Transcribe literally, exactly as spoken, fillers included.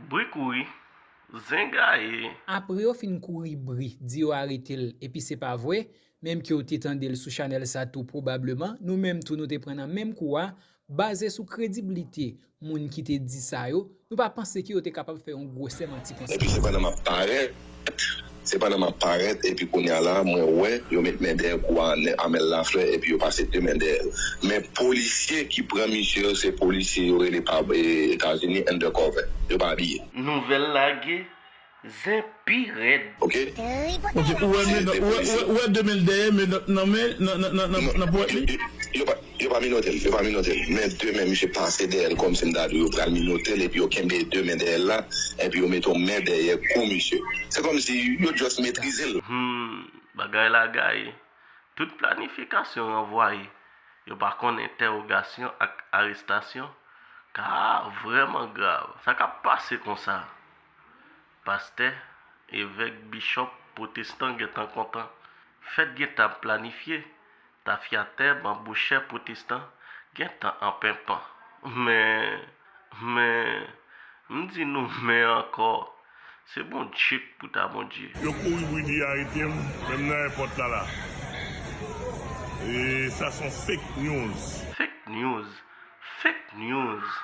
Bri kouri, zen gaye. Apre yo fin kouri bri, di yo arete l, epi se pa vre, menm ke w te tande l sou chanèl sa tou pwobableman, nou menm tou nou te pran nan menm kou a, baze sou krediblite moun ki te di sa yo, nou pa panse ke yo te kapab fè yon gwosè manti konsa. Epi se pandan m ap parèt, se pandan m ap parèt, epi kounye a la, mwen wè yo met men dèyè kou a Amel Lafleur, epi yo pase de men dèyè l. Men polisye ki pran misye yo, se polisye yo rele pa Etazini undercover. Yo pa abiye. Nouvèl lage, zen pi rèd. Ok? Ok, ou wè men, ou wè, ou wè, ou wè de men l dèyè, men nan, nan men, nan, nan, nan, nan, nan pòch li? Yo pa, yo pa minote l, yo pa minote l. Men de men misye pase dèyè l kòmsi m ta di w yo pral minote l, epi yo kenbe de men dèyè l la, epi yo mete yon men dèyè kou misye. Se kòmsi yo just metrize l. Hmm, bagay la gaye. Tout planifikasyon ranvwaye. Yo pa konn entèwogasyon ak arestasyon ka vrèman grav. Sa k ap pase konsa? Pastè, evèk, bichòp, pwotestan gentan kontan. Fèt gentan ap planifye. Tafyatè, banbouchè, pwotestan gentan an penpan. Men, men, m di nou men ankò. Se Bondye k pou ta Bondye. Yo kouri bri di arete m, menm nan èpòt la la. E sa se yon fake news. Fake news. Fake news.